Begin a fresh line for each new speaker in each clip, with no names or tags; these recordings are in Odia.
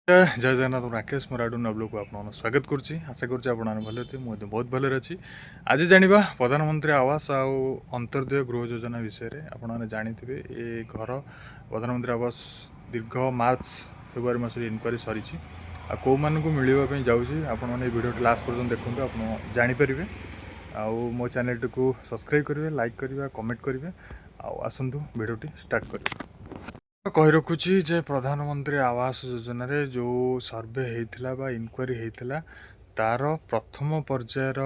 ଜୟ ଜଗନ୍ନାଥ। ମୁଁ ରାକେଶ, ମୋର ଆଡୁ ନବଲକୁ ଆପଣମାନଙ୍କୁ ସ୍ୱାଗତ କରୁଛି। ଆଶା କରୁଛି ଆପଣମାନେ ଭଲରେ ଥିବେ। ମୁଁ ମଧ୍ୟ ବହୁତ ଭଲରେ ଅଛି। ଆଜି ଜାଣିବା ପ୍ରଧାନମନ୍ତ୍ରୀ ଆବାସ ଆଉ ଅନ୍ତର୍ଦେୟ ଗୃହ ଯୋଜନା ବିଷୟରେ। ଆପଣମାନେ ଜାଣିଥିବେ, ଏ ଘର ପ୍ରଧାନମନ୍ତ୍ରୀ ଆବାସ ଦୀର୍ଘ ମାର୍ଚ୍ଚ ଫେବୃଆରୀ ମାସରେ ଇନକ୍ୱାରି ସରିଛି ଆଉ କେଉଁମାନଙ୍କୁ ମିଳିବା ପାଇଁ ଯାଉଛି, ଆପଣମାନେ ଏ ଭିଡ଼ିଓଟି ଲାଷ୍ଟ ପର୍ଯ୍ୟନ୍ତ ଦେଖନ୍ତୁ, ଆପଣ ଜାଣିପାରିବେ। ଆଉ ମୋ ଚ୍ୟାନେଲଟିକୁ ସବସ୍କ୍ରାଇବ୍ କରିବେ, ଲାଇକ୍ କରିବେ, କମେଣ୍ଟ କରିବେ। ଆଉ ଆସନ୍ତୁ, ଭିଡ଼ିଓଟି ଷ୍ଟାର୍ଟ କରିବା। କହି ରଖୁଛି ଯେ ପ୍ରଧାନମନ୍ତ୍ରୀ ଆବାସ ଯୋଜନାରେ ଯେଉଁ ସର୍ଭେ ହେଇଥିଲା ବା ଇନକ୍ୱାରି ହେଇଥିଲା, ତାର ପ୍ରଥମ ପର୍ଯ୍ୟାୟର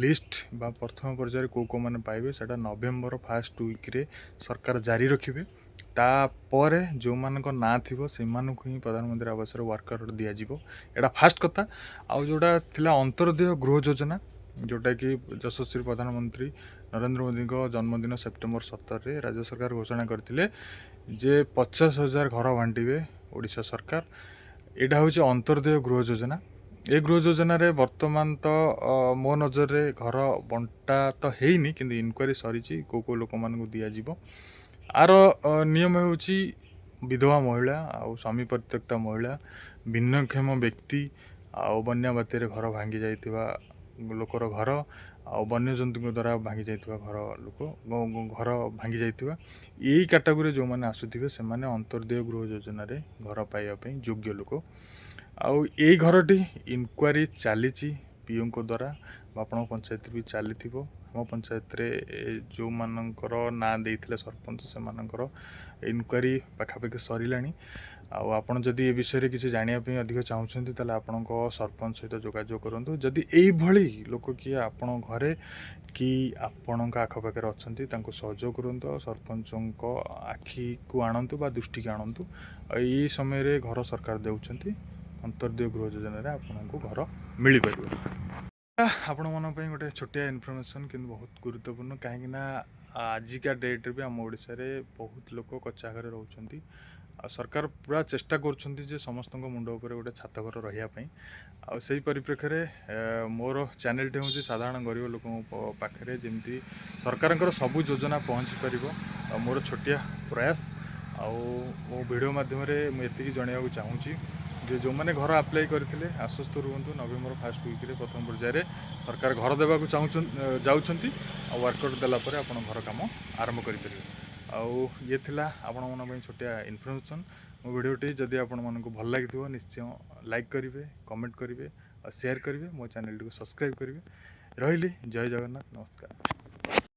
ଲିଷ୍ଟ ବା ପ୍ରଥମ ପର୍ଯ୍ୟାୟରେ କେଉଁ କେଉଁମାନେ ପାଇବେ, ସେଇଟା ନଭେମ୍ବର ଫାଷ୍ଟ ୱିକ୍ରେ ସରକାର ଜାରି ରଖିବେ। ତାପରେ ଯେଉଁମାନଙ୍କ ନାଁ ଥିବ, ସେମାନଙ୍କୁ ହିଁ ପ୍ରଧାନମନ୍ତ୍ରୀ ଆବାସର ୱାର୍କ ଅର୍ଡ଼ର ଦିଆଯିବ। ଏଇଟା ଫାଷ୍ଟ କଥା। ଆଉ ଯେଉଁଟା ଥିଲା ଅନ୍ତର୍ଦେୟ ଗୃହ ଯୋଜନା, ଯେଉଁଟାକି ଯଶସ୍ୱୀ ପ୍ରଧାନମନ୍ତ୍ରୀ ନରେନ୍ଦ୍ର ମୋଦିଙ୍କ ଜନ୍ମଦିନ ସେପ୍ଟେମ୍ବର 17ରେ ରାଜ୍ୟ ସରକାର ଘୋଷଣା କରିଥିଲେ ଯେ 50,000 ଘର ବାଣ୍ଟିବେ ଓଡ଼ିଶା ସରକାର। ଏଇଟା ହେଉଛି ଅନ୍ତର୍ଦେୟ ଗୃହ ଯୋଜନା। ଏ ଗୃହ ଯୋଜନାରେ ବର୍ତ୍ତମାନ ତ ମୋ ନଜରରେ ଘର ବଣ୍ଟା ତ ହେଇନି, କିନ୍ତୁ ଇନକ୍ୱାରି ସରିଛି, କେଉଁ କେଉଁ ଲୋକମାନଙ୍କୁ ଦିଆଯିବ। ଆର ନିୟମ ହେଉଛି ବିଧବା ମହିଳା ଆଉ ସ୍ୱାମୀ ପରିତ୍ୟକ୍ତା ମହିଳା, ଭିନ୍ନକ୍ଷମ ବ୍ୟକ୍ତି ଆଉ ବନ୍ୟା ବାତ୍ୟାରେ ଘର ଭାଙ୍ଗି ଯାଇଥିବା ଲୋକର ଘର ଆଉ ବନ୍ୟଜନ୍ତୁଙ୍କ ଦ୍ୱାରା ଭାଙ୍ଗି ଯାଇଥିବା ଘର, ଲୋକ ଘର ଭାଙ୍ଗି ଯାଇଥିବା, ଏଇ କାଟାଗୋରୀ ଯେଉଁମାନେ ଆସୁଥିବେ, ସେମାନେ ଅନ୍ତର୍ଦେୟ ଗୃହ ଯୋଜନାରେ ଘର ପାଇବା ପାଇଁ ଯୋଗ୍ୟ ଲୋକ। ଆଉ ଏଇ ଘରଟି ଇନକ୍ୱାରି ଚାଲିଛି ପିଓଙ୍କ ଦ୍ୱାରା ବା ଆପଣଙ୍କ ପଞ୍ଚାୟତରେ ବି ଚାଲିଥିବ। ଆମ ପଞ୍ଚାୟତରେ ଯେଉଁମାନଙ୍କର ନାଁ ଦେଇଥିଲେ ସରପଞ୍ଚ, ସେମାନଙ୍କର ଇନକ୍ୱାରି ପାଖାପାଖି ସରିଲାଣି। ଆଉ ଆପଣ ଯଦି ଏ ବିଷୟରେ କିଛି ଜାଣିବା ପାଇଁ ଅଧିକ ଚାହୁଁଛନ୍ତି, ତାହେଲେ ଆପଣଙ୍କ ସରପଞ୍ଚ ସହିତ ଯୋଗାଯୋଗ କରନ୍ତୁ। ଯଦି ଏଇଭଳି ଲୋକ କିଏ ଆପଣଙ୍କ ଘରେ କି ଆପଣଙ୍କ ଆଖପାଖରେ ଅଛନ୍ତି, ତାଙ୍କୁ ସହଯୋଗ କରନ୍ତୁ ଆଉ ସରପଞ୍ଚଙ୍କ ଆଖିକୁ ଆଣନ୍ତୁ ବା ଦୃଷ୍ଟିକୁ ଆଣନ୍ତୁ। ଆଉ ଏଇ ସମୟରେ ଘର ସରକାର ଦେଉଛନ୍ତି। ଅନ୍ତର୍ଦେୟ ଗୃହ ଯୋଜନାରେ ଆପଣଙ୍କୁ ଘର ମିଳିପାରିବ। ଆପଣମାନଙ୍କ ପାଇଁ ଗୋଟେ ଛୋଟିଆ ଇନଫର୍ମେସନ୍, କିନ୍ତୁ ବହୁତ ଗୁରୁତ୍ୱପୂର୍ଣ୍ଣ, କାହିଁକିନା ଆଜିକା ଡେଟ୍ରେ ବି ଆମ ଓଡ଼ିଶାରେ ବହୁତ ଲୋକ କଚ୍ଚା ଘରେ ରହୁଛନ୍ତି। ଆଉ ସରକାର ପୁରା ଚେଷ୍ଟା କରୁଛନ୍ତି ଯେ ସମସ୍ତଙ୍କ ମୁଣ୍ଡ ଉପରେ ଗୋଟେ ଛାତ ଘର ରହିବା ପାଇଁ। ଆଉ ସେଇ ପରିପ୍ରେକ୍ଷୀରେ ମୋର ଚ୍ୟାନେଲଟି ହେଉଛି ସାଧାରଣ ଗରିବ ଲୋକଙ୍କ ପାଖରେ ଯେମିତି ସରକାରଙ୍କର ସବୁ ଯୋଜନା ପହଞ୍ଚି ପାରିବ, ଆଉ ମୋର ଛୋଟିଆ ପ୍ରୟାସ। ଆଉ ମୋ ଭିଡ଼ିଓ ମାଧ୍ୟମରେ ମୁଁ ଏତିକି ଜଣାଇବାକୁ ଚାହୁଁଛି ଯେ ଯେଉଁମାନେ ଘର ଆପ୍ଲାଏ କରିଥିଲେ, ଆଶ୍ୱସ୍ତ ରୁହନ୍ତୁ। ନଭେମ୍ବର ଫାଷ୍ଟ ୱିକ୍ରେ ପ୍ରଥମ ପର୍ଯ୍ୟାୟରେ ସରକାର ଘର ଦେବାକୁ ଚାହୁଁଛନ୍ତି, ଯାଉଛନ୍ତି। ଆଉ ୱାର୍କ ଅର୍ଡ଼ର ଦେଲା ପରେ ଆପଣ ଘର କାମ ଆରମ୍ଭ କରିପାରିବେ। ଆଉ ଇଏ ଥିଲା ଆପଣମାନଙ୍କ ପାଇଁ ଛୋଟିଆ ଇନଫର୍ମେସନ୍। ମୋ ଭିଡ଼ିଓଟି ଯଦି ଆପଣମାନଙ୍କୁ ଭଲ ଲାଗିଥିବ, ନିଶ୍ଚୟ ଲାଇକ୍ କରିବେ, କମେଣ୍ଟ କରିବେ ଆଉ ସେୟାର କରିବେ। ମୋ ଚ୍ୟାନେଲଟିକୁ ସବସ୍କ୍ରାଇବ୍ କରିବେ। ରହିଲି, ଜୟ ଜଗନ୍ନାଥ, ନମସ୍କାର।